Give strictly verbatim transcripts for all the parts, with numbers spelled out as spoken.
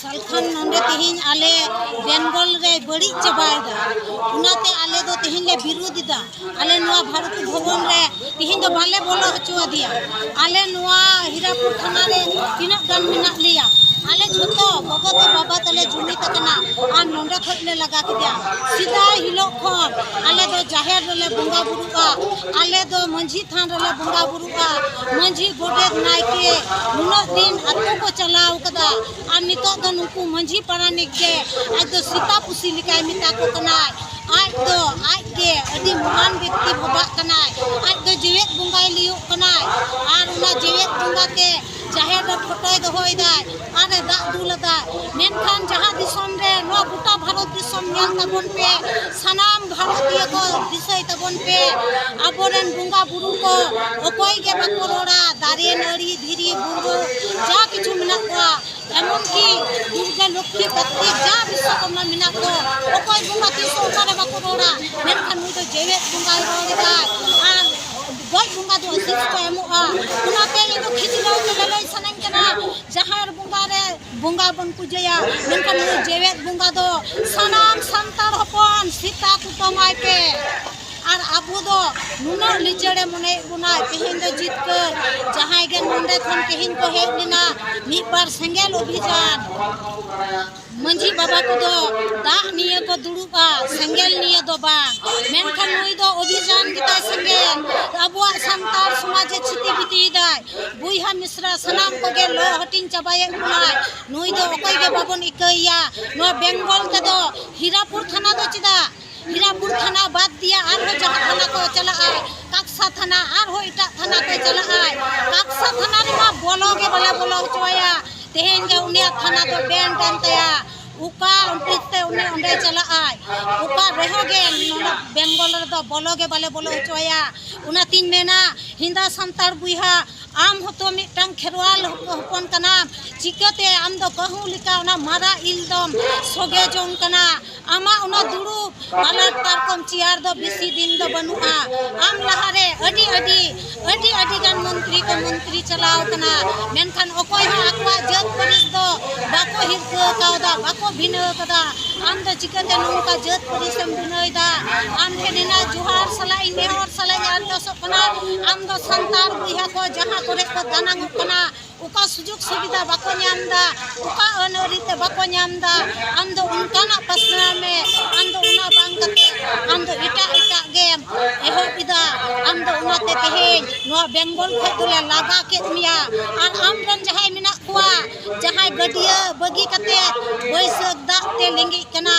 ᱥᱟᱞᱠᱷᱟᱱ ᱱᱚᱰᱮ ᱛᱮᱦᱮᱧ ᱟᱞᱮ ᱵᱮᱝᱜᱚᱞ ᱨᱮ ᱵᱟᱹᱲᱤᱡ ᱪᱟᱵᱟᱭᱮᱫᱟ, ᱚᱱᱟᱛᱮ ᱟᱞᱮ ᱫᱚ ᱛᱮᱦᱮᱧ ᱞᱮ ᱵᱤᱨᱳᱫ ᱮᱫᱟ᱾ ᱟᱞᱮ ᱱᱚᱣᱟ ᱵᱷᱟᱨᱚᱛᱤ ᱵᱷᱚᱵᱚᱱ ᱨᱮ ᱛᱮᱦᱮᱧ ᱫᱚ ᱵᱟᱞᱮ ᱵᱚᱞᱚ ᱦᱚᱪᱚ ᱟᱫᱮᱭᱟ᱾ ᱟᱞᱮ ᱱᱚᱣᱟ ᱦᱤᱨᱟᱯᱩᱨ ᱛᱷᱟᱱᱟ ᱨᱮ ᱛᱤᱱᱟᱹᱜ ᱜᱟᱱ ᱢᱮᱱᱟᱜ ᱞᱮᱭᱟ, ᱟᱞᱮ ᱡᱷᱚᱛᱚ ᱜᱚᱜᱚ ᱛᱮ ᱵᱟᱵᱟ ᱛᱟᱞᱮ ᱡᱩᱢᱤᱫ ᱟᱠᱟᱱᱟ ᱟᱨ ᱱᱚᱰᱮ ᱠᱷᱚᱡ ᱞᱮ ᱞᱟᱜᱟ ᱠᱮᱫᱮᱭᱟ᱾ ᱥᱮᱫᱟᱭ ᱦᱤᱞᱳᱜ ᱠᱷᱚᱱ ᱟᱞᱮ ᱫᱚ ᱡᱟᱦᱮᱨ ᱨᱮᱞᱮ ᱵᱚᱸᱜᱟ ᱵᱩᱨᱩᱜᱼᱟ, ᱟᱞᱮ ᱫᱚ ᱢᱟᱹᱡᱷᱤ ᱛᱷᱟᱱ ᱨᱮᱞᱮ ᱵᱚᱸᱜᱟ ᱵᱩᱨᱩᱜᱼᱟ᱾ ᱢᱟᱹᱡᱷᱤ, ᱜᱚᱰᱮᱛ, ᱱᱟᱭᱠᱮ ᱱᱩᱱᱟᱹᱜ ᱫᱤᱱ ᱟᱛᱳ ᱠᱚ ᱪᱟᱞᱟᱣ ᱠᱟᱫᱟ, ᱟᱨ ᱱᱤᱛᱚᱜ ᱫᱚ ᱱᱩᱠᱩ ᱢᱟᱹᱡᱷᱤ ᱯᱟᱨᱟᱱᱤᱠ ᱜᱮ ᱟᱡ ᱫᱚ ᱥᱮᱛᱟ ᱯᱩᱥᱤ ᱞᱮᱠᱟᱭ ᱢᱮᱛᱟ ᱠᱚ ᱠᱟᱱᱟᱭ᱾ ᱟᱡ ᱫᱚ ᱟᱡ ᱜᱮ ᱟᱹᱰᱤ ᱢᱚᱦᱟᱱ ᱵᱮᱠᱛᱤ ᱵᱷᱟᱵᱟᱜ ᱠᱟᱱᱟᱭ, ᱟᱡ ᱫᱚ ᱡᱮᱣᱮᱫ ᱵᱚᱸᱜᱟᱭ ᱞᱟᱹᱭᱚᱜ ᱠᱟᱱᱟᱭ, ᱟᱨ ᱚᱱᱟ ᱡᱮᱣᱮᱫ ᱵᱚᱸᱜᱟ ᱛᱮ ᱡᱟᱦᱮᱨ ᱨᱮ ᱯᱷᱳᱴᱳᱭ ᱫᱚᱦᱚᱭᱮᱫᱟᱭ ᱟᱨ ᱮ ᱫᱟᱜ ᱫᱩᱞ ᱟᱫᱟᱭ᱾ ᱢᱮᱱᱠᱷᱟᱱ ᱡᱟᱦᱟᱸ ᱫᱤᱥᱚᱢ ᱨᱮ, ᱱᱚᱣᱟ ᱜᱚᱴᱟ ᱵᱷᱟᱨᱚᱛ ᱫᱤᱥᱚᱢ ᱧᱮᱞ ᱛᱟᱵᱚᱱ ᱯᱮ, ᱥᱟᱱᱟᱢ ᱵᱷᱟᱨᱚᱛᱤᱭᱟᱹ ᱠᱚ ᱫᱤᱥᱟᱹᱭ ᱛᱟᱵᱚᱱ ᱯᱮ, ᱟᱵᱚᱨᱮᱱ ᱵᱚᱸᱜᱟ ᱵᱩᱨᱩ ᱠᱚ ᱚᱠᱚᱭ ᱜᱮ ᱵᱟᱠᱚ ᱨᱚᱲᱟ᱾ ᱫᱟᱨᱮ ᱱᱟᱹᱲᱤ, ᱫᱷᱤᱨᱤ ᱵᱩᱨᱩ, ᱡᱟ ᱠᱤᱪᱷᱩ ᱢᱮᱱᱟᱜ ᱠᱚᱣᱟ, ᱮᱢᱚᱱᱠᱤ ᱫᱩᱨᱜᱟᱹ, ᱞᱚᱠᱠᱷᱤ, ᱠᱟᱨᱛᱤᱠ, ᱡᱟ ᱵᱤᱥᱥᱚᱠᱚᱨᱢᱟ ᱢᱮᱱᱟᱜ ᱠᱚ, ᱚᱠᱚᱭ ᱵᱚᱸᱜᱟ ᱛᱤᱥ ᱦᱚᱸ ᱚᱠᱟᱨᱮ ᱵᱟᱠᱚ ᱨᱚᱲᱟ, ᱢᱮᱱᱠᱷᱟᱱ ᱱᱩᱭ ᱫᱚ ᱡᱮᱣᱮᱫ ᱵᱚᱸᱜᱟᱭ ᱨᱚᱲ ᱮᱫᱟᱭ᱾ ᱟᱨ ᱜᱚᱡ ᱵᱚᱸᱜᱟ ᱫᱚ ᱟᱹᱥᱤᱥ ᱠᱚ ᱮᱢᱚᱜᱼᱟ᱾ ᱚᱱᱟᱛᱮ ᱤᱧ ᱫᱚ ᱠᱷᱤᱡᱞᱟᱹᱣ ᱛᱮ ᱞᱟᱹᱞᱟᱹᱭ ᱥᱟᱱᱟᱧ ᱠᱟᱱᱟ, ᱡᱟᱦᱮᱨ ᱵᱚᱸᱜᱟ ᱨᱮ ᱵᱚᱸᱜᱟ ᱵᱚᱱ ᱯᱩᱡᱟᱹᱭᱟ, ᱢᱮᱱᱠᱷᱟᱱ ᱱᱩᱭ ᱡᱮᱣᱮᱫ ᱵᱚᱸᱜᱟ ᱫᱚ ᱥᱟᱱᱟᱢ ᱥᱟᱱᱛᱟᱲ ᱦᱚᱯᱚᱱ ᱥᱮᱛᱟ ᱠᱩᱴᱟᱹᱢᱟᱭ ᱯᱮ᱾ ᱟᱨ ᱟᱵᱚ ᱫᱚ ᱱᱩᱱᱟᱹᱜ ᱞᱤᱪᱟᱹᱲᱮ ᱢᱚᱱᱮᱭᱮᱫ ᱵᱚᱱᱟ, ᱛᱮᱦᱮᱧ ᱫᱚ ᱡᱤᱛᱠᱟᱹᱨ, ᱡᱟᱦᱟᱸᱭ ᱜᱮ ᱱᱚᱰᱮ ᱠᱷᱚᱱ ᱛᱮᱦᱮᱧ ᱠᱚ ᱦᱮᱡ ᱞᱮᱱᱟ, ᱢᱤᱫ ᱵᱟᱨ ᱥᱮᱸᱜᱮᱞ ᱚᱵᱷᱤᱡᱟᱱ, ᱢᱟᱹᱡᱷᱤ ᱵᱟᱵᱟ ᱠᱚᱫᱚ ᱫᱟᱜ ᱱᱤᱭᱟᱹ ᱠᱚ ᱫᱩᱲᱩᱵᱼᱟ, ᱥᱮᱸᱜᱮᱞ ᱱᱤᱭᱟᱹ ᱫᱚ ᱵᱟᱝ᱾ ᱢᱮᱱᱠᱷᱟᱱ ᱱᱩᱭ ᱫᱚ ᱚᱵᱷᱤᱡᱟᱱ ᱜᱮᱛᱟᱭ ᱥᱮᱸᱜᱮᱞ, ᱟᱵᱚᱣᱟᱜ ᱥᱟᱱᱛᱟᱲ ᱥᱚᱢᱟᱡᱽ ᱮ ᱪᱷᱤᱛᱤ ᱵᱤᱛᱤᱭᱮᱫᱟᱭ᱾ ᱵᱚᱭᱦᱟ ᱢᱤᱥᱨᱟ ᱥᱟᱱᱟᱢ ᱠᱚᱜᱮ ᱞᱚ ᱦᱟᱹᱴᱤᱧ ᱪᱟᱵᱟᱭᱮᱫ ᱵᱚᱱᱟᱭ᱾ ᱱᱩᱭ ᱫᱚ ᱚᱠᱚᱭ ᱜᱮ ᱵᱟᱵᱚᱱ ᱤᱠᱟᱹᱭᱮᱭᱟ᱾ ᱱᱚᱣᱟ ᱵᱮᱝᱜᱚᱞ ᱛᱮᱫᱚ ᱦᱤᱨᱟᱯᱩᱨ ᱛᱷᱟᱱᱟ ᱫᱚ ᱪᱮᱫᱟᱜ? ᱦᱤᱨᱟᱯᱩᱨ ᱛᱷᱟᱱᱟ ᱵᱟᱫ ᱫᱤᱭᱟ ᱟᱨᱦᱚᱸ ᱡᱟᱦᱟᱸ ᱛᱷᱟᱱᱟ ᱠᱚ ᱪᱟᱞᱟᱜᱼᱟ, ᱠᱟᱠᱥᱟ ᱛᱷᱟᱱᱟ, ᱟᱨᱦᱚᱸ ᱮᱴᱟᱜ ᱛᱷᱟᱱᱟ ᱠᱚ ᱪᱟᱞᱟᱜᱼᱟ᱾ ᱠᱟᱠᱥᱟ ᱛᱷᱟᱱᱟ ᱨᱮᱢᱟ ᱵᱚᱞᱚ ᱜᱮ ᱵᱟᱞᱮ ᱵᱚᱞᱚ ᱦᱚᱪᱚᱣᱟᱭᱟ᱾ ᱛᱮᱦᱮᱧ ᱜᱮ ᱩᱱᱤᱭᱟᱜ ᱛᱷᱟᱱᱟ ᱫᱚ ᱵᱮᱱᱰ ᱮᱱ ᱛᱟᱭᱟ᱾ ᱚᱠᱟ ᱚᱱᱛᱮ ᱛᱮ ᱩᱱᱤ ᱚᱸᱰᱮ ᱪᱟᱞᱟᱜᱼᱟᱭ, ᱚᱠᱟ ᱨᱮᱦᱚᱸ ᱜᱮ ᱱᱚᱰᱮ ᱵᱮᱝᱜᱚᱞ ᱨᱮᱫᱚ ᱵᱚᱞᱚ ᱜᱮ ᱵᱟᱞᱮ ᱵᱚᱞᱚ ᱦᱚᱪᱚᱣᱟᱭᱟ᱾ ᱚᱱᱟᱛᱤᱧ ᱢᱮᱱᱟ, ᱦᱤᱸᱫᱟ ᱥᱟᱱᱛᱟᱲ ᱵᱚᱭᱦᱟ, ᱟᱢ ᱦᱚᱸᱛᱚ ᱢᱤᱫᱴᱟᱝ ᱠᱷᱮᱨᱣᱟᱞ ᱦᱚᱯᱚᱱ ᱠᱟᱱᱟᱢ, ᱪᱤᱠᱟᱹᱛᱮ ᱟᱢ ᱫᱚ ᱠᱟᱹᱦᱩ ᱞᱮᱠᱟ ᱚᱱᱟ ᱢᱟᱨᱟᱜ ᱤᱞ ᱫᱚᱢ ᱥᱚᱜᱮ ᱡᱚᱝ ᱠᱟᱱᱟ? ᱟᱢᱟᱜ ᱚᱱᱟ ᱫᱩᱲᱩᱵ ᱯᱟᱞᱟᱴ ᱯᱟᱨᱠᱚᱢ ᱪᱮᱭᱟᱨ ᱫᱚ ᱵᱮᱥᱤ ᱫᱤᱱ ᱫᱚ ᱵᱟᱹᱱᱩᱜᱼᱟ᱾ ᱟᱢ ᱞᱟᱦᱟᱨᱮ ᱟᱹᱰᱤ, ᱟᱹᱰᱤ, ᱟᱹᱰᱤ, ᱟᱹᱰᱤ ᱜᱟᱱ ᱢᱚᱱᱛᱨᱤ ᱠᱚ ᱢᱚᱱᱛᱨᱤ ᱪᱟᱞᱟᱣ ᱠᱟᱱᱟ, ᱢᱮᱱᱠᱷᱟᱱ ᱚᱠᱚᱭ ᱦᱚᱸ ᱟᱠᱚᱣᱟᱜ ᱡᱟᱹᱛ ᱯᱟᱹᱨᱤᱥ ᱫᱚ ᱵᱟᱠᱚ ᱦᱤᱨᱠᱟᱹ ᱵᱤᱱᱟᱹᱣ ᱠᱟᱫᱟ᱾ ᱟᱢ ᱫᱚ ᱪᱤᱠᱟᱹᱛᱮ ᱱᱚᱝᱠᱟ ᱡᱟᱹᱛ ᱯᱟᱹᱨᱤᱥ ᱮᱢ ᱵᱤᱱᱟᱹᱣ ᱮᱫᱟ? ᱟᱢ ᱴᱷᱮᱱ ᱤᱧᱟᱹᱜ ᱡᱚᱦᱟᱨ ᱥᱟᱞᱟᱜ ᱤᱧ ᱱᱮᱦᱚᱨ ᱥᱟᱞᱟᱜ ᱤᱧ ᱟᱨᱫᱟᱥᱚᱜ ᱠᱟᱱᱟ, ᱟᱢ ᱫᱚ ᱥᱟᱱᱛᱟᱲ ᱵᱚᱭᱦᱟ ᱠᱚ ᱡᱟᱦᱟᱸ ᱠᱚᱨᱮ ᱠᱚ ᱫᱟᱱᱟᱝᱚᱜ ᱠᱟᱱᱟ, ᱚᱠᱟ ᱥᱩᱡᱳᱜᱽ ᱥᱩᱵᱤᱫᱷᱟ ᱵᱟᱠᱚ ᱧᱟᱢ ᱮᱫᱟ, ᱚᱠᱟ ᱟᱹᱱ ᱟᱹᱨᱤ ᱛᱮ ᱵᱟᱠᱚ ᱧᱟᱢ ᱮᱫᱟ, ᱟᱢ ᱫᱚ ᱚᱱᱠᱟᱱᱟᱜ ᱯᱟᱥᱱᱟᱣ ᱢᱮ᱾ ᱟᱢ ᱫᱚ ᱚᱱᱟ ᱵᱟᱝ ᱠᱟᱛᱮ ᱟᱢ ᱫᱚ ᱮᱴᱟᱜ ᱮᱴᱟᱜ ᱜᱮᱢ ᱮᱦᱚᱵ ᱮᱫᱟ᱾ ᱟᱢ ᱫᱚ ᱚᱱᱟᱛᱮ ᱛᱮᱦᱮᱧ ᱱᱚᱣᱟ ᱵᱮᱝᱜᱚᱞ ᱠᱷᱚᱱ ᱫᱚᱞᱮ ᱞᱟᱜᱟ ᱠᱮᱫ ᱢᱮᱭᱟ᱾ ᱟᱨ ᱟᱢ ᱨᱮᱱ ᱡᱟᱦᱟᱸᱭ ᱢᱮᱱᱟᱜ ᱠᱚᱣᱟ, ᱡᱟᱦᱟᱸᱭ ᱜᱟᱹᱰᱭᱟᱹ ᱵᱟᱹᱜᱤ ᱠᱟᱛᱮ ᱵᱟᱹᱭᱥᱟᱹᱠᱷ ᱫᱟᱜ ᱛᱮ ᱞᱤᱸᱜᱤᱜ ᱠᱟᱱᱟ,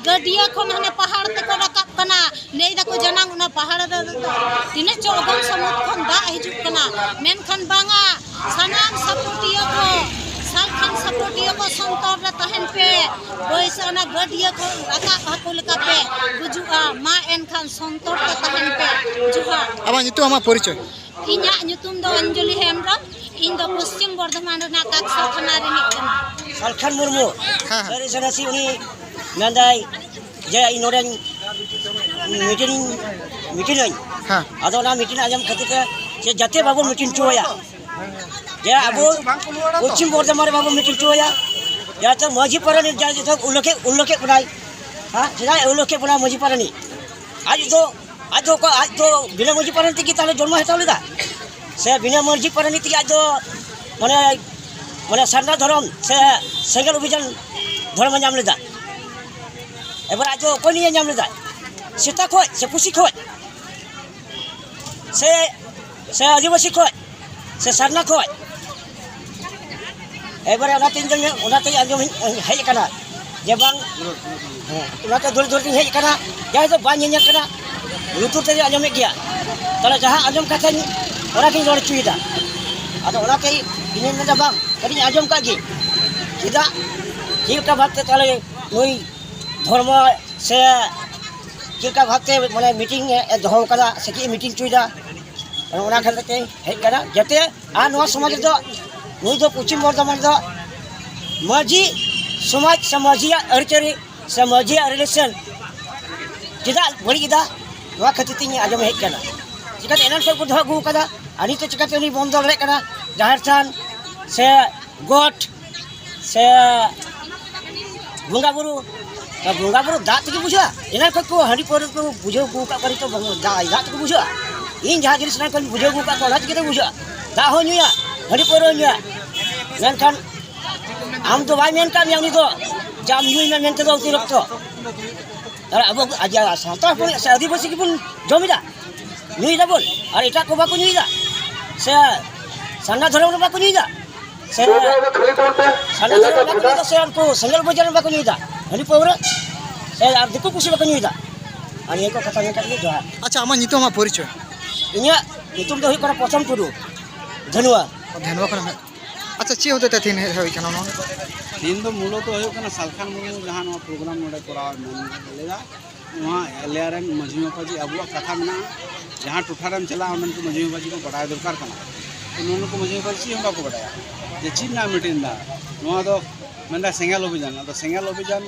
ᱜᱟᱹᱰᱭᱟᱹ ᱠᱷᱚᱱ ᱦᱟᱱᱮ ᱯᱟᱦᱟᱲ ᱛᱮᱠᱚ ᱨᱟᱠᱟᱵ ᱠᱟᱱᱟ, ᱞᱟᱹᱭ ᱫᱟᱠᱚ ᱡᱟᱱᱟᱝ ᱚᱱᱟ ᱯᱟᱦᱟᱲ ᱨᱮᱫᱚ ᱛᱤᱱᱟᱹᱜ ᱪᱚ ᱚᱜᱚᱢ ᱥᱟᱹᱢᱩᱫ ᱠᱷᱚᱱ ᱫᱟᱜ ᱦᱤᱡᱩᱜ ᱠᱟᱱᱟ, ᱢᱮᱱᱠᱷᱟᱱ ᱵᱟᱝᱟ, ᱥᱟᱱᱟᱢ ᱥᱟᱯᱚᱴᱤᱭᱟᱹ ᱠᱚ, ᱥᱟᱞᱠᱷᱟᱱ ᱥᱟᱯᱚᱴᱤᱭᱟᱹ ᱠᱚ ᱥᱚᱱᱛᱚᱨ ᱨᱮ ᱛᱟᱦᱮᱱ ᱯᱮ᱾ ᱵᱟᱹᱭᱥᱟᱹ ᱚᱱᱟ ᱜᱟᱹᱰᱭᱟᱹ ᱠᱷᱚᱱ ᱨᱟᱠᱟᱵ ᱦᱟᱹᱠᱩ ᱞᱮᱠᱟ ᱯᱮ ᱜᱩᱡᱩᱜᱼᱟ᱾ ᱢᱟ ᱮᱱᱠᱷᱟᱱ ᱥᱚᱱᱛᱚᱨ ᱨᱮ ᱛᱟᱦᱮᱱ ᱯᱮ᱾ ᱡᱚᱦᱟᱨ᱾ ᱟᱢᱟᱜ ᱧᱩᱛᱩᱢ, ᱟᱢᱟᱜ ᱯᱚᱨᱤᱪᱚᱭ? ᱤᱧᱟᱹᱜ ᱧᱩᱛᱩᱢ ᱫᱚ ᱚᱧᱡᱚᱞᱤ ᱦᱮᱢᱵᱨᱚᱢ᱾ ᱤᱧ ᱫᱚ ᱯᱚᱥᱪᱤᱢ ᱵᱚᱨᱫᱷᱚᱢᱟᱱ ᱨᱮᱱᱟᱜ ᱠᱟᱠᱥᱟ ᱛᱷᱟᱱᱟ ᱨᱤᱱᱤᱡ ᱠᱟᱱᱟ᱾ ᱥᱟᱞᱠᱷᱟᱱ ᱢᱩᱨᱢᱩ᱾ ᱦᱮᱸ, ᱦᱮᱸ᱾ ᱥᱟᱹᱨᱤ ᱥᱟᱹᱨᱤ ᱩᱱᱤ ᱢᱮᱱᱫᱟᱭ ᱡᱮ ᱤᱧ ᱱᱚᱰᱮᱧ ᱢᱤᱴᱤᱝ, ᱢᱤᱴᱤᱝ ᱟᱹᱧ᱾ ᱦᱮᱸ᱾ ᱟᱫᱚ ᱚᱱᱟ ᱢᱤᱴᱤᱝ ᱟᱸᱡᱚᱢ ᱠᱷᱟᱹᱛᱤᱨ ᱛᱮ ᱡᱮ ᱡᱟᱛᱮ ᱵᱟᱵᱚ ᱢᱤᱴᱤᱝ ᱦᱚᱪᱚ ᱟᱭᱟ, ᱡᱮ ᱟᱵᱚ ᱯᱚᱥᱪᱤᱢ ᱵᱚᱨᱫᱷᱚᱢᱟᱱ ᱨᱮ ᱵᱟᱵᱚ ᱢᱤᱴᱤᱝ ᱦᱚᱪᱚ ᱟᱭᱟ, ᱡᱟᱛᱮ ᱢᱟᱹᱡᱷᱤ ᱯᱟᱨᱟᱱᱤᱠ ᱡᱟ ᱡᱚᱛᱚ ᱩᱞᱞᱮᱠᱷᱮ, ᱩᱞᱞᱮᱠᱷᱮᱫ ᱵᱚᱱᱟᱭ᱾ ᱦᱮᱸ, ᱪᱮᱫᱟᱜ ᱩᱞᱞᱮᱠᱷᱮᱫ ᱵᱚᱱᱟᱭ ᱢᱟᱹᱡᱷᱤ ᱯᱟᱨᱟᱱᱤᱠ? ᱟᱡ ᱫᱚ, ᱟᱡ ᱫᱚ ᱚᱠᱟ, ᱟᱡ ᱫᱚ ᱵᱤᱱᱟᱹ ᱢᱟᱹᱡᱷᱤ ᱯᱟᱨᱟᱱᱤᱠ ᱛᱮᱜᱮ ᱛᱟᱦᱞᱮ ᱡᱚᱱᱢᱚ ᱦᱟᱛᱟᱣ ᱞᱮᱫᱟ? ᱥᱮ ᱵᱤᱱᱟᱹ ᱢᱟᱹᱡᱷᱤ ᱯᱟᱨᱟᱱᱤᱠ ᱛᱮᱜᱮ ᱟᱡ ᱫᱚ ᱢᱟᱱᱮ, ᱢᱟᱱᱮ ᱥᱟᱨᱱᱟ ᱫᱷᱚᱨᱚᱢ ᱥᱮ ᱥᱮᱸᱜᱮᱞ ᱚᱵᱷᱤᱡᱟᱱ ᱫᱷᱚᱨᱚᱢᱮ ᱧᱟᱢ ᱞᱮᱫᱟ? ᱮᱵᱟᱨ ᱟᱡ ᱫᱚ ᱚᱠᱚᱭ ᱱᱤᱭᱮ ᱧᱟᱢ ᱞᱮᱫᱟ? ᱥᱮᱛᱟ ᱠᱷᱚᱡ ᱥᱮ ᱯᱩᱥᱤ ᱠᱷᱚᱡ? ᱥᱮ, ᱥᱮ ᱟᱹᱫᱤᱵᱟᱹᱥᱤ ᱠᱷᱚᱡ, ᱥᱮ ᱥᱟᱨᱱᱟ ᱠᱷᱚᱡ? ᱮᱵᱟᱨᱮ ᱚᱱᱟᱛᱮ ᱤᱧ ᱫᱚ, ᱚᱱᱟᱛᱮ ᱟᱸᱡᱚᱢ ᱤᱧ ᱦᱮᱡ ᱟᱠᱟᱱᱟ ᱡᱮ ᱵᱟᱝ, ᱦᱮᱸ, ᱚᱱᱟᱛᱮ ᱫᱩᱲᱩᱵ ᱫᱩᱲᱩᱵ ᱤᱧ ᱦᱮᱡ ᱟᱠᱟᱱᱟ᱾ ᱡᱟᱦᱟᱸᱭ ᱫᱚ ᱵᱟᱭ ᱧᱮᱧᱮᱞ ᱠᱟᱱᱟ, ᱞᱩᱛᱩᱨ ᱛᱮᱜᱮ ᱟᱸᱡᱚᱢᱮᱫ ᱜᱮᱭᱟ, ᱛᱟᱦᱚᱞᱮ ᱡᱟᱦᱟᱸ ᱟᱸᱡᱚᱢ ᱠᱟᱛᱷᱟᱧ, ᱚᱱᱟᱜᱤᱧ ᱨᱚᱲ ᱦᱚᱪᱚᱭᱮᱫᱟ᱾ ᱟᱫᱚ ᱚᱱᱟᱛᱮ ᱤᱧᱤᱧ ᱢᱮᱱᱫᱟ, ᱵᱟᱝ, ᱠᱟᱹᱴᱤᱡ ᱤᱧ ᱟᱸᱡᱚᱢ ᱠᱟᱜ ᱜᱮ, ᱪᱮᱫᱟᱜ, ᱪᱮᱫ ᱞᱮᱠᱟ ᱵᱷᱟᱵᱽᱛᱮ ᱛᱟᱦᱚᱞᱮ ᱱᱩᱭ ᱫᱷᱚᱨᱢᱚ ᱥᱮ ᱪᱮᱫ ᱞᱮᱠᱟ ᱵᱷᱟᱵᱽᱛᱮ ᱢᱟᱱᱮ ᱢᱤᱴᱤᱝ ᱮ ᱫᱚᱦᱚ ᱠᱟᱫᱟ ᱥᱮ ᱪᱮᱫ ᱮ ᱢᱤᱴᱤᱝ ᱦᱚᱪᱚᱭᱮᱫᱟ, ᱚᱱᱟ ᱠᱷᱟᱹᱛᱤᱨ ᱛᱮ ᱦᱮᱡ ᱠᱟᱱᱟ, ᱡᱟᱛᱮ ᱟᱨ ᱱᱚᱣᱟ ᱥᱚᱢᱟᱡᱽ ᱨᱮᱫᱚ ᱱᱩᱭ ᱫᱚ ᱯᱚᱪᱷᱤᱢ ᱵᱚᱨᱫᱷᱚᱢᱟᱱ ᱨᱮᱫᱚ ᱢᱟᱹᱡᱷᱤ ᱥᱚᱢᱟᱡᱽ ᱥᱮ ᱢᱟᱹᱡᱷᱤᱭᱟᱜ ᱟᱹᱨᱤᱪᱟᱹᱞᱤ ᱥᱮ ᱢᱟᱹᱡᱷᱤᱭᱟᱜ relation ᱪᱮᱫᱟᱜ ᱵᱟᱹᱲᱤᱡ ᱮᱫᱟ, ᱱᱚᱣᱟ ᱠᱷᱟᱹᱛᱤᱨ ᱛᱮ ᱤᱧ ᱟᱸᱡᱚᱢ ᱦᱮᱡ ᱠᱟᱱᱟ᱾ ᱪᱤᱠᱟᱹᱛᱮ ᱮᱱᱟᱝ ᱠᱷᱚᱱ ᱠᱚ ᱫᱚᱦᱚ ᱟᱹᱜᱩ ᱠᱟᱫᱟ, ᱟᱨ ᱱᱤᱛᱚᱜ ᱪᱤᱠᱟᱹᱛᱮ ᱩᱱᱤ ᱵᱚᱱᱫᱚ ᱫᱟᱲᱮᱭᱟᱜ ᱠᱟᱱᱟ? ᱡᱟᱦᱮᱨ ᱛᱷᱟᱱ ᱥᱮ ᱜᱚᱴ ᱥᱮ ᱵᱚᱸᱜᱟ ᱵᱩᱨᱩ, ᱵᱚᱸᱜᱟ ᱵᱩᱨᱩ ᱫᱟᱜ ᱛᱮᱜᱮ ᱵᱩᱡᱷᱟᱹᱜᱼᱟ᱾ ᱮᱱᱟᱱ ᱠᱷᱚᱱ ᱠᱚ ᱦᱟᱺᱰᱤ ᱯᱟᱹᱣᱨᱟᱹ ᱠᱚ ᱵᱩᱡᱷᱟᱹᱣ ᱟᱹᱜᱩ ᱟᱠᱟᱫ ᱠᱚᱣᱟ, ᱱᱤᱛᱚᱜ ᱵᱚᱸᱜᱟ ᱫᱟᱜ, ᱫᱟᱜ ᱛᱮᱜᱮ ᱵᱩᱡᱷᱟᱹᱜᱼᱟ᱾ ᱤᱧ ᱡᱟᱦᱟᱸ ᱡᱤᱱᱤᱥ ᱮᱱᱟᱱ ᱠᱷᱚᱱ ᱵᱩᱡᱷᱟᱹᱣ ᱟᱹᱜᱩ ᱟᱠᱟᱫ ᱠᱚᱣᱟ, ᱚᱱᱟ ᱛᱮᱜᱮ ᱛᱚ ᱵᱩᱡᱷᱟᱹᱜᱼᱟ᱾ ᱫᱟᱜ ᱦᱚᱸ ᱧᱩᱭᱟ, ᱦᱟᱺᱰᱤ ᱯᱟᱹᱣᱨᱟᱹ ᱧᱩᱭᱟ, ᱢᱮᱱᱠᱷᱟᱱ ᱟᱢ ᱫᱚ ᱵᱟᱭ ᱢᱮᱱ ᱠᱟᱜ ᱢᱮᱭᱟ ᱩᱱᱤ ᱫᱚ ᱡᱟᱢ ᱧᱩᱭ ᱢᱮ ᱢᱮᱱᱛᱮ ᱫᱚ ᱚᱛᱤᱨᱤᱠᱛᱚ᱾ ᱟᱨ ᱟᱵᱚ ᱟᱡ-, ᱥᱟᱱᱛᱟᱲ ᱦᱚᱯᱚᱱ ᱥᱮ ᱟᱹᱫᱤᱵᱟᱹᱥᱤ ᱜᱮᱵᱚᱱ ᱡᱚᱢ ᱮᱫᱟ, ᱧᱩᱭ ᱫᱟᱵᱚᱱ, ᱟᱨ ᱮᱴᱟᱜ ᱠᱚ ᱵᱟᱠᱚ ᱧᱩᱭ ᱫᱟ, ᱥᱮ ᱥᱟᱨᱱᱟ ᱫᱷᱚᱨᱚᱢ ᱨᱮ ᱵᱟᱠᱚ ᱧᱩᱭ ᱫᱟ, ᱥᱮ ᱥᱟᱨᱱᱟ ᱫᱷᱚᱨᱚᱢ ᱨᱮ ᱵᱟᱠᱚ ᱧᱩᱭ ᱫᱟ, ᱥᱮ ᱩᱱᱠᱩ ᱥᱮᱸᱜᱮᱞ ᱵᱚᱡᱷᱟ ᱨᱮ ᱵᱟᱠᱚ ᱧᱩᱭ ᱫᱟ, ᱦᱟᱺᱰᱤ ᱯᱟᱹᱣᱨᱟᱹ ᱥᱮ ᱟᱨ ᱫᱤᱠᱩ ᱯᱩᱥᱤ ᱵᱟᱠᱚ ᱧᱩᱭ ᱫᱟ᱾ ᱟᱨ ᱱᱤᱭᱟᱹ ᱠᱚ ᱠᱟᱛᱷᱟ ᱢᱮᱱ ᱠᱟᱛᱮ ᱜᱮ ᱡᱚᱦᱟᱨ᱾ ᱟᱪᱪᱷᱟ, ᱟᱢᱟᱜ ᱧᱩᱛᱩᱢ, ᱟᱢᱟᱜ ᱯᱚᱨᱤᱪᱚᱭ? ᱤᱧᱟᱹᱜ ᱧᱩᱛᱩᱢ ᱫᱚ ᱦᱩᱭᱩᱜ ᱠᱟᱱᱟ ᱯᱨᱚᱥᱚᱱ ᱴᱩᱰᱩ, ᱫᱷᱟᱹᱱᱩᱣᱟ᱾ ᱫᱷᱟᱹᱱᱩᱣᱟ ᱠᱷᱚᱱ ᱦᱮᱡ᱾ ᱟᱪᱪᱷᱟ, ᱪᱮᱫ ᱦᱚᱛᱮᱡ ᱛᱮ ᱛᱮᱦᱮᱧ ᱦᱮᱡ ᱦᱩᱭ ᱠᱟᱱᱟ ᱱᱚᱣᱟ? ᱛᱮᱦᱮᱧ ᱫᱚ ᱢᱩᱞᱚᱛᱚ ᱦᱩᱭᱩᱜ ᱠᱟᱱᱟ ᱥᱟᱞᱠᱷᱟᱱ ᱢᱩᱨᱢᱩ ᱡᱟᱦᱟᱸ ᱱᱚᱣᱟ ᱯᱨᱳᱜᱨᱟᱢ ᱱᱚᱰᱮ ᱠᱚᱨᱟᱣ ᱢᱮᱱ ᱞᱮᱫᱟ, ᱱᱚᱣᱟ ᱮᱞᱮᱭᱟ ᱨᱮᱱ ᱢᱟᱹᱡᱷᱤ ᱢᱟᱯᱟᱡᱤ ᱟᱵᱚᱣᱟᱜ ᱠᱟᱛᱷᱟ ᱢᱮᱱᱟᱜᱼᱟ, ᱡᱟᱦᱟᱸ ᱴᱚᱴᱷᱟ ᱨᱮᱢ ᱪᱟᱞᱟᱜᱼᱟ ᱚᱸᱰᱮᱱ ᱠᱚ ᱢᱟᱹᱡᱷᱤ ᱢᱟᱯᱟᱡᱤ ᱠᱚ ᱵᱟᱰᱟᱭ ᱫᱚᱨᱠᱟᱨ ᱠᱟᱱᱟ᱾ ᱛᱚ ᱱᱩᱱᱩ ᱠᱚ ᱢᱟᱹᱡᱷᱤ ᱢᱟᱯᱟᱡᱤ ᱪᱮᱫ ᱦᱚᱸ ᱵᱟᱠᱚ ᱵᱟᱰᱟᱭᱟ ᱡᱮ ᱪᱮᱫ ᱨᱮᱱᱟᱜ ᱢᱤᱴᱤᱝ ᱫᱟ, ᱱᱚᱣᱟ ᱫᱚ ᱢᱮᱱᱫᱟ ᱥᱮᱸᱜᱮᱞ ᱚᱵᱷᱤᱡᱟᱱ᱾ ᱟᱫᱚ ᱥᱮᱸᱜᱮᱞ ᱚᱵᱷᱤᱡᱟᱱ,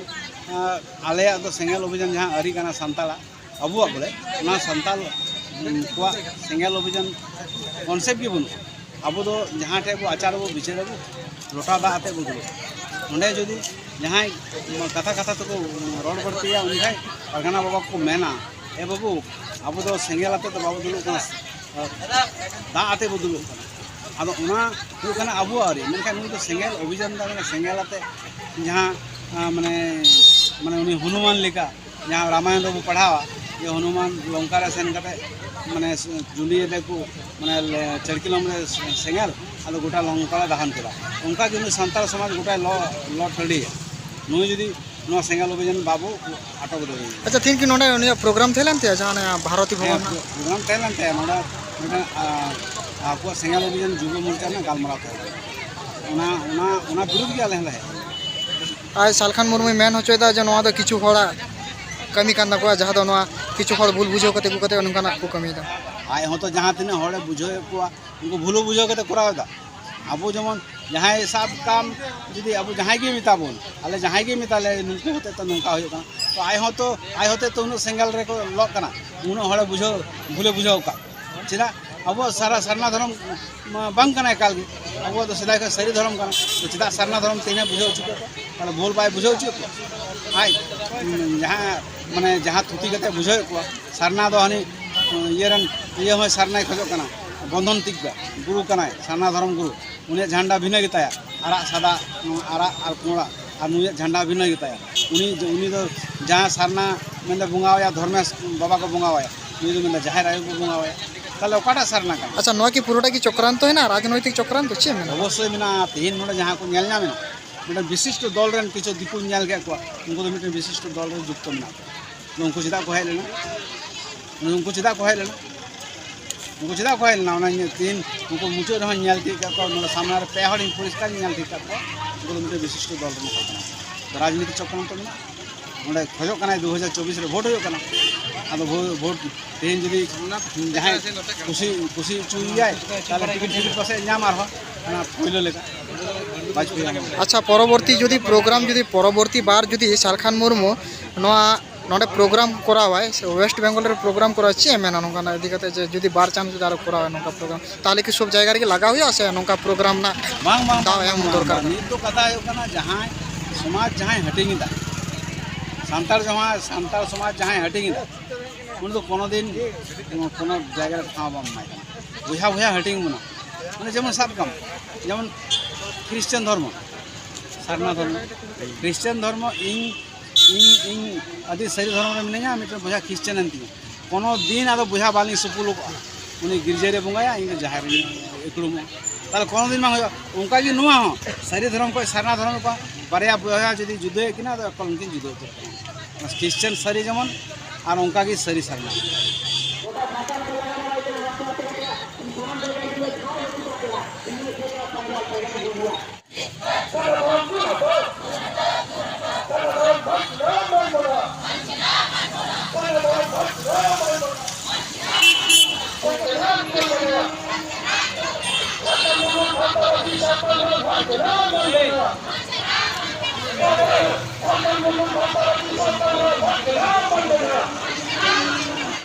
ᱟᱸ, ᱟᱞᱮᱭᱟᱜ ᱫᱚ ᱥᱮᱸᱜᱮᱞ ᱚᱵᱷᱤᱡᱟᱱ ᱡᱟᱦᱟᱸ ᱟᱹᱨᱤ ᱠᱟᱱᱟ ᱥᱟᱱᱛᱟᱲᱟᱜ, ᱟᱵᱚᱣᱟᱜ ᱵᱚᱞᱮ, ᱚᱱᱟ ᱥᱟᱱᱛᱟᱲ, ᱩᱸ, ᱠᱚᱣᱟᱜ ᱥᱮᱸᱜᱮᱞ ᱚᱵᱷᱤᱡᱟᱱ ᱠᱚᱱᱥᱮᱯᱴ ᱜᱮ ᱵᱟᱹᱱᱩᱜᱼᱟ᱾ ᱟᱵᱚ ᱫᱚ ᱡᱟᱦᱟᱸ ᱴᱷᱮᱡ ᱵᱚ ᱟᱪᱟᱨ ᱟᱵᱚ, ᱵᱤᱪᱟᱹᱨ ᱟᱵᱚ, ᱞᱚᱴᱟ ᱫᱟᱜ ᱟᱛᱮ ᱵᱚ ᱫᱩᱲᱩᱵ᱾ ᱚᱸᱰᱮ ᱡᱩᱫᱤ ᱡᱟᱦᱟᱸᱭ ᱠᱟᱛᱷᱟ ᱠᱟᱛᱷᱟ ᱛᱮᱠᱚ ᱨᱚᱲ ᱵᱟᱹᱲᱛᱤᱭᱟ, ᱩᱱᱠᱷᱟᱡ ᱯᱟᱨᱜᱟᱱᱟ ᱵᱟᱵᱟ ᱠᱚ ᱢᱮᱱᱟ, "ᱮ ᱵᱟᱹᱵᱩ, ᱟᱵᱚ ᱫᱚ ᱥᱮᱸᱜᱮᱞ ᱟᱛᱮ ᱫᱚ ᱵᱟᱵᱚ ᱫᱩᱲᱩᱵ ᱠᱟᱱᱟ, ᱫᱟᱜ ᱟᱛᱮ ᱵᱚ ᱫᱩᱲᱩᱵ ᱠᱟᱱᱟ᱾" ᱟᱫᱚ ᱚᱱᱟ ᱦᱩᱭᱩᱜ ᱠᱟᱱᱟ ᱟᱵᱚᱣᱟᱜ ᱟᱹᱨᱤ, ᱢᱮᱱᱠᱷᱟᱱ ᱱᱩᱭ ᱫᱚ ᱥᱮᱸᱜᱮᱞ ᱚᱵᱷᱤᱡᱟᱱ ᱫᱚ, ᱢᱟᱱᱮ ᱥᱮᱸᱜᱮᱞ ᱟᱛᱮ ᱡᱟᱦᱟᱸ, ᱟᱸ, ᱢᱟᱱᱮ, ᱢᱟᱱᱮ ᱩᱱᱤ ᱦᱚᱱᱩᱢᱟᱱ ᱞᱮᱠᱟ, ᱡᱟᱦᱟᱸ ᱨᱟᱢᱟᱭᱚᱱ ᱨᱮᱵᱚ ᱯᱟᱲᱦᱟᱣᱟ, ᱡᱮ ᱦᱚᱱᱩᱢᱟᱱ ᱞᱚᱝᱠᱟ ᱨᱮ ᱥᱮᱱ ᱠᱟᱛᱮ, ᱢᱟᱱᱮ, ᱡᱩᱸᱰᱤᱭᱮᱫ ᱛᱟᱠᱚ, ᱢᱟᱱᱮ, ᱞᱮ-, ᱪᱟᱹᱲᱠᱤᱞᱚᱢ ᱨᱮ ᱥᱮᱸᱜᱮᱞ, ᱟᱫᱚ ᱜᱚᱴᱟ ᱞᱚᱝᱠᱟ ᱨᱮ ᱫᱟᱦᱟᱱ ᱠᱮᱫᱟ᱾ ᱚᱱᱠᱟ ᱜᱮ ᱱᱩᱭ ᱥᱟᱱᱛᱟᱲ ᱥᱚᱢᱟᱡᱽ ᱜᱚᱴᱟᱭ ᱞᱚ, ᱞᱚ ᱴᱟᱺᱰᱤᱭᱟ᱾ ᱱᱩᱭ ᱡᱩᱫᱤ ᱱᱚᱣᱟ ᱥᱮᱸᱜᱮᱞ ᱚᱵᱷᱤᱡᱟᱱ ᱵᱟᱵᱚ ᱟᱴᱚᱠ ᱫᱟᱲᱮᱭᱟᱭᱟ᱾ ᱟᱪᱪᱷᱟ, ᱛᱤᱦᱤᱧ ᱠᱤ ᱱᱚᱰᱮ ᱩᱱᱤᱭᱟᱜ ᱯᱨᱳᱜᱨᱟᱢ ᱛᱟᱦᱮᱸ ᱞᱮᱱ ᱛᱟᱭᱟ, ᱡᱟᱦᱟᱸ ᱚᱱᱟ ᱵᱷᱟᱨᱚᱛᱤ ᱦᱮᱸ, ᱵᱷᱚᱵᱚᱱ ᱨᱮᱱᱟᱜ? ᱯᱨᱳᱜᱨᱟᱢ ᱛᱟᱦᱮᱸ ᱞᱮᱱ ᱛᱟᱭᱟ᱾ ᱱᱚᱰᱮ ᱢᱤᱫᱴᱮᱱ, ᱟ, ᱟᱵᱚᱣᱟᱜ ᱥᱮᱸᱜᱮᱞ ᱚᱵᱷᱤᱡᱟᱱ ᱡᱩᱵᱚ ᱢᱳᱨᱪᱟ ᱨᱮᱱᱟᱜ ᱜᱟᱞᱢᱟᱨᱟᱣ ᱛᱟᱦᱮᱸ ᱞᱮᱱᱟ᱾ ᱚᱱᱟ, ᱚᱱᱟ, ᱚᱱᱟ ᱵᱤᱨᱩᱫᱷ ᱜᱮ ᱟᱞᱮ ᱦᱚᱸᱞᱮ ᱦᱮᱡ ᱞᱮᱱᱟ᱾ ᱟᱡ ᱥᱟᱞᱠᱷᱟᱱ ᱢᱩᱨᱢᱩᱭ ᱢᱮᱱ ᱦᱚᱪᱚᱭᱮᱫᱟ ᱡᱮ ᱱᱚᱣᱟ ᱫᱚ ᱠᱤᱪᱷᱩ ᱦᱚᱲᱟᱜ ᱠᱟᱹᱢᱤ ᱠᱟᱱ ᱛᱟᱠᱚᱣᱟ, ᱡᱟᱦᱟᱸ ᱫᱚ ᱱᱚᱣᱟ ᱠᱤᱪᱷᱩ ᱦᱚᱲ ᱵᱷᱩᱞ ᱵᱩᱡᱷᱟᱹᱣ ᱠᱟᱛᱮ ᱠᱚ, ᱠᱟᱛᱮ ᱱᱚᱝᱠᱟᱱᱟᱜ ᱠᱚ ᱠᱟᱹᱢᱤᱭᱮᱫᱟ᱾ ᱟᱡ ᱦᱚᱸᱛᱚ ᱡᱟᱦᱟᱸ ᱛᱤᱱᱟᱹᱜ ᱦᱚᱲᱮ ᱵᱩᱡᱷᱟᱹᱣᱮᱫ ᱠᱚᱣᱟ, ᱩᱱᱠᱩ ᱵᱷᱩᱞ ᱵᱩᱡᱷᱟᱹᱣ ᱠᱟᱛᱮ ᱠᱚᱨᱟᱣ ᱮᱫᱟ᱾ ᱟᱵᱚ ᱡᱮᱢᱚᱱ ᱡᱟᱦᱟᱸᱭ ᱥᱟᱵ ᱠᱟᱢ, ᱡᱩᱫᱤ ᱟᱵᱚ ᱡᱟᱦᱟᱸᱭ ᱜᱮ ᱢᱮᱛᱟ ᱵᱚᱱ, ᱟᱞᱮ ᱡᱟᱦᱟᱸᱭ ᱜᱮ ᱢᱮᱛᱟ ᱞᱮ, ᱱᱩᱠᱩ ᱦᱚᱛᱮ ᱛᱮ ᱱᱚᱝᱠᱟ ᱦᱩᱭᱩᱜ ᱠᱟᱱᱟ, ᱛᱚ ᱟᱡ ᱦᱚᱸᱛᱚ, ᱟᱡ ᱦᱚᱛᱮ ᱛᱮ ᱩᱱᱟᱹᱜ ᱥᱮᱸᱜᱮᱞ ᱨᱮᱠᱚ ᱞᱚᱜ ᱠᱟᱱᱟ, ᱩᱱᱟᱹᱜ ᱦᱚᱲᱮ ᱵᱩᱡᱷᱟᱹᱣ, ᱵᱷᱩᱞᱮ ᱵᱩᱡᱷᱟᱹᱣ ᱟᱠᱟᱫ᱾ ᱪᱮᱫᱟᱜ? ᱟᱵᱚᱣᱟᱜ ᱥᱟᱨᱟ ᱥᱟᱨᱱᱟ ᱫᱷᱚᱨᱚᱢ ᱢᱟ ᱵᱟᱝ ᱠᱟᱱᱟ ᱮᱠᱟᱞ ᱜᱮ, ᱟᱵᱚᱣᱟᱜ ᱫᱚ ᱥᱮᱫᱟᱭ ᱠᱷᱚᱱ ᱥᱟᱹᱨᱤ ᱫᱷᱚᱨᱚᱢ ᱠᱟᱱᱟ᱾ ᱛᱚ ᱪᱮᱫᱟᱜ ᱥᱟᱨᱱᱟ ᱫᱷᱚᱨᱚᱢ ᱛᱮᱦᱮᱧ ᱵᱩᱡᱷᱟᱹᱣ ᱦᱚᱪᱚ ᱠᱮᱫ ᱠᱚᱣᱟ? ᱛᱟᱦᱚᱞᱮ ᱵᱷᱩᱞ ᱵᱟᱭ ᱵᱩᱡᱷᱟᱹᱣ ᱦᱚᱪᱚᱭᱮᱫ ᱠᱚᱣᱟ᱾ ᱟᱡ ᱡᱟᱦᱟᱸ, ᱢᱟᱱᱮ, ᱡᱟᱦᱟᱸ ᱛᱷᱩᱛᱤ ᱠᱟᱛᱮ ᱵᱩᱡᱷᱟᱹᱣᱮᱫ ᱠᱚᱣᱟ, ᱥᱟᱨᱱᱟ ᱫᱚ ᱦᱟᱹᱱᱤ ᱤᱭᱟᱹ ᱨᱮᱱ, ᱤᱭᱟᱹ ᱦᱚᱸᱭ ᱥᱟᱨᱱᱟᱭ ᱠᱷᱚᱡᱚᱜ ᱠᱟᱱᱟ, ᱵᱚᱱᱫᱷᱚᱱ ᱛᱤᱠᱵᱟ ᱜᱩᱨᱩ ᱠᱟᱱᱟᱭ, ᱥᱟᱨᱱᱟ ᱫᱷᱚᱨᱚᱢ ᱜᱩᱨᱩ᱾ ᱩᱱᱤᱭᱟᱜ ᱡᱷᱟᱱᱰᱟ ᱵᱷᱤᱱᱟᱹ ᱜᱮᱛᱟᱭᱟ, ᱟᱨᱟᱜ ᱥᱟᱫᱟ, ᱟᱨᱟᱜ ᱟᱨ ᱯᱩᱸᱲᱟᱜ, ᱟᱨ ᱱᱩᱭᱟᱜ ᱡᱷᱟᱱᱰᱟ ᱵᱷᱤᱱᱟᱹ ᱜᱮᱛᱟᱭᱟ᱾ ᱩᱱᱤ, ᱩᱱᱤ ᱫᱚ ᱡᱟᱦᱟᱸ ᱥᱟᱨᱱᱟ ᱢᱮᱱᱫᱚ ᱵᱚᱸᱜᱟᱣᱟᱭᱟ, ᱫᱷᱚᱨᱢᱮᱥ ᱵᱟᱵᱟ ᱠᱚ ᱵᱚᱸᱜᱟᱣᱟᱭᱟ, ᱱᱩᱭ ᱫᱚ ᱢᱮᱱᱫᱟ ᱡᱟᱦᱮᱨ ᱟᱭᱳ ᱠᱚ ᱵᱚᱸᱜᱟᱣᱟᱭᱟ᱾ ᱛᱟᱦᱚᱞᱮ ᱚᱠᱟᱴᱟᱜ ᱥᱟᱨᱱᱟ ᱠᱟᱱᱟ? ᱟᱪᱪᱷᱟ, ᱱᱚᱣᱟ ᱠᱤ ᱯᱩᱨᱟᱹᱴᱟ ᱜᱮ ᱪᱚᱠᱨᱟᱱᱛᱚ ᱦᱮᱱᱟᱜᱼᱟ, ᱨᱟᱡᱽᱱᱳᱭᱛᱤᱠ ᱪᱚᱠᱨᱟᱱᱛᱚ ᱪᱮᱫ ᱢᱮᱱᱟᱜᱼᱟ? ᱚᱵᱚᱥᱥᱳᱭ ᱢᱮᱱᱟᱜᱼᱟ᱾ ᱛᱮᱦᱮᱧ ᱱᱚᱰᱮ ᱡᱟᱦᱟᱸ ᱠᱚ ᱧᱮᱞ ᱧᱟᱢ ᱮᱱᱟ, ᱢᱤᱫᱴᱮᱱ ᱵᱤᱥᱤᱥᱴᱚ ᱫᱚᱞ ᱨᱮᱱ ᱠᱤᱪᱷᱩ ᱫᱤᱠᱩᱧ ᱧᱮᱞ ᱠᱮᱫ ᱠᱚᱣᱟ, ᱩᱱᱠᱩ ᱫᱚ ᱢᱤᱫᱴᱮᱱ ᱵᱤᱥᱤᱥᱴᱚ ᱫᱚᱞ ᱨᱮ ᱡᱩᱠᱛᱚ ᱢᱮᱱᱟᱜ ᱠᱚᱣᱟ᱾ ᱩᱱᱠᱩ ᱪᱮᱫᱟᱜ ᱠᱚ ᱦᱮᱡ ᱞᱮᱱᱟ? ᱩᱱᱠᱩ ᱪᱮᱫᱟᱜ ᱠᱚ ᱦᱮᱡ ᱞᱮᱱᱟ? ᱚᱱᱟ ᱤᱧᱟᱹᱜ ᱛᱮᱦᱮᱧ ᱩᱱᱠᱩ ᱢᱩᱪᱟᱹᱫ ᱨᱮᱦᱚᱸᱧ ᱧᱮᱞ ᱴᱷᱤᱠ ᱠᱟᱜ ᱠᱚᱣᱟ, ᱱᱚᱰᱮ ᱥᱟᱢᱱᱟ ᱨᱮ ᱯᱮ ᱦᱚᱲᱤᱧ ᱯᱚᱨᱤᱥᱠᱟᱨᱤᱧ ᱧᱮᱞ ᱴᱷᱤᱠ ᱠᱟᱜ ᱠᱚᱣᱟ᱾ ᱩᱱᱠᱩ ᱫᱚ ᱢᱤᱫᱴᱮᱱ ᱵᱤᱥᱤᱥᱴᱚ ᱫᱚᱞ ᱨᱮᱱ ᱦᱚᱲ ᱠᱟᱱᱟ᱾ ᱨᱟᱡᱽᱱᱤᱛᱤ ᱪᱚᱠᱨᱟᱱᱛᱚ ᱢᱮᱱᱟᱜᱼᱟ᱾ ᱚᱸᱰᱮ ᱠᱷᱚᱡᱚᱜ ᱠᱟᱱᱟᱭ, ᱫᱩ ᱦᱟᱡᱟᱨ ᱪᱚᱵᱵᱤᱥ ᱨᱮ ᱵᱷᱳᱴ ᱦᱩᱭᱩᱜ ᱠᱟᱱᱟ᱾ ᱟᱫᱚ ᱵᱷᱳ-, ᱵᱷᱳᱴ ᱛᱮᱦᱮᱧ ᱡᱩᱫᱤ ᱡᱟᱦᱟᱸᱭ ᱠᱩᱥᱤ, ᱠᱩᱥᱤ ᱦᱚᱪᱚᱭᱮᱭᱟᱭ, ᱛᱟᱦᱚᱞᱮ ᱴᱤᱠᱤᱴ, ᱴᱤᱠᱤᱴ ᱯᱟᱥᱮᱡ ᱧᱟᱢ ᱟᱨᱦᱚᱸ ᱚᱱᱟ ᱯᱳᱭᱞᱳ ᱞᱮᱠᱟ᱾ ᱵᱟᱡᱽᱯᱮᱭᱤ ᱟᱢᱚᱞ᱾ ᱟᱪᱪᱷᱟ, ᱯᱚᱨᱚᱵᱚᱨᱛᱤ ᱡᱩᱫᱤ ᱯᱨᱳᱜᱨᱟᱢ, ᱡᱩᱫᱤ ᱯᱚᱨᱚᱵᱚᱨᱛᱤ ᱵᱟᱨ ᱡᱩᱫᱤ ᱥᱟᱞᱠᱷᱟᱱ ᱢᱩᱨᱢᱩ ᱱᱚᱣᱟ ᱱᱚᱰᱮ ᱯᱨᱳᱜᱨᱟᱢ ᱠᱚᱨᱟᱣᱟᱭ, ᱥᱮ ᱳᱭᱮᱥᱴ ᱵᱮᱝᱜᱚᱞ ᱨᱮ ᱯᱨᱳᱜᱨᱟᱢ ᱠᱚᱨᱟᱣ, ᱪᱮᱫ ᱮᱢ ᱢᱮᱱᱟ ᱱᱚᱝᱠᱟᱱᱟᱜ ᱤᱫᱤ ᱠᱟᱛᱮ, ᱡᱮ ᱡᱩᱫᱤ ᱵᱟᱨ ᱪᱟᱱᱥ ᱡᱩᱫᱤ ᱟᱨᱚ ᱠᱚᱨᱟᱣᱟ ᱱᱚᱝᱠᱟ ᱯᱨᱳᱜᱨᱟᱢ, ᱛᱟᱦᱚᱞᱮ ᱠᱤ ᱥᱚᱵ ᱡᱟᱭᱜᱟ ᱨᱮᱜᱮ ᱞᱟᱜᱟᱣ ᱦᱩᱭᱩᱜᱼᱟ, ᱥᱮ ᱱᱚᱝᱠᱟ ᱯᱨᱳᱜᱨᱟᱢ ᱨᱮᱱᱟᱜ ᱵᱟᱝ, ᱵᱟᱝ, ᱫᱟᱣ ᱵᱟᱝ, ᱮᱢ ᱵᱟᱝ, ᱫᱚᱨᱠᱟᱨ ᱵᱟᱝ᱾ ᱠᱟᱱᱟ? ᱱᱤᱛ ᱫᱚ ᱠᱟᱛᱷᱟ ᱦᱩᱭᱩᱜ ᱠᱟᱱᱟ, ᱡᱟᱦᱟᱸᱭ ᱥᱚᱢᱟᱡᱽ ᱡᱟᱦᱟᱸᱭ ᱦᱟᱹᱴᱤᱧ ᱮᱫᱟ, ᱥᱟᱱᱛᱟᱲ ᱡᱟᱦᱟᱸ, ᱥᱟᱱᱛᱟᱲ ᱥᱚᱢᱟᱡᱽ ᱡᱟᱦᱟᱸᱭ ᱦᱟᱹᱴᱤᱧ ᱮᱫᱟ, ᱩᱱᱤ ᱫᱚ ᱠᱳᱱᱳ ᱫᱤᱱ ᱠᱳᱱᱳ ᱡᱟᱭᱜᱟ ᱨᱮ ᱴᱷᱟᱶ ᱵᱟᱢ ᱮᱢᱟᱭ ᱠᱟᱱᱟ᱾ ᱵᱚᱭᱦᱟ ᱵᱚᱭᱦᱟ ᱦᱟᱹᱴᱤᱧ ᱵᱚᱱᱟ᱾ ᱢᱟᱱᱮ, ᱡᱮᱢᱚᱱ ᱥᱟᱵ ᱠᱟᱢ, ᱡᱮᱢᱚᱱ ᱠᱷᱨᱤᱥᱪᱟᱱ ᱫᱷᱚᱨᱢᱚ, ᱥᱟᱨᱱᱟ ᱫᱷᱚᱨᱢᱚ, ᱠᱷᱨᱤᱥᱪᱟᱱ ᱫᱷᱚᱨᱢᱚ, ᱤᱧ, ᱤᱧ, ᱤᱧ ᱟᱹᱰᱤ ᱥᱟᱹᱨᱤ ᱫᱷᱚᱨᱚᱢ ᱨᱮ ᱢᱤᱱᱟᱹᱧᱟ, ᱢᱤᱫᱴᱮᱱ ᱵᱚᱭᱦᱟ ᱠᱷᱨᱤᱥᱪᱟᱱ ᱮᱱ ᱛᱤᱧᱟ, ᱠᱳᱱᱳ ᱫᱤᱱ ᱟᱫᱚ ᱵᱚᱭᱦᱟ ᱵᱟᱞᱤᱧ ᱥᱩᱯᱩᱞᱚᱜᱼᱟ᱾ ᱩᱱᱤ ᱜᱤᱨᱡᱟᱹ ᱨᱮ ᱵᱚᱸᱜᱟᱭᱟ, ᱤᱧ ᱫᱚ ᱡᱟᱦᱮᱨ ᱨᱤᱧ ᱤᱠᱲᱩᱢᱚᱜᱼᱟ᱾ ᱛᱟᱦᱚᱞᱮ ᱠᱳᱱᱳ ᱫᱤᱱ ᱵᱟᱝ ᱦᱩᱭᱩᱜᱼᱟ᱾ ᱚᱱᱠᱟ ᱜᱮ ᱱᱚᱣᱟ ᱦᱚᱸ, ᱥᱟᱹᱨᱤ ᱫᱷᱚᱨᱚᱢ ᱠᱷᱚᱱ ᱥᱟᱨᱱᱟ ᱫᱷᱚᱨᱚᱢ ᱠᱚ ᱵᱟᱨᱭᱟ ᱵᱚᱭᱦᱟ ᱡᱩᱫᱤ ᱡᱩᱫᱟᱹᱭᱮᱫ ᱠᱤᱱᱟ, ᱟᱫᱚ ᱮᱠᱟᱞ ᱩᱱᱠᱤᱱ ᱡᱩᱫᱟᱹ ᱩᱛᱟᱹᱨ ᱠᱟᱱᱟ᱾ ᱠᱷᱨᱤᱥᱪᱟᱱ ᱥᱟᱹᱨᱤ ᱡᱮᱢᱚᱱ, ᱟᱨ ᱚᱱᱠᱟ ᱜᱮ ᱥᱟᱹᱨᱤ ᱥᱟᱨᱱᱟ᱾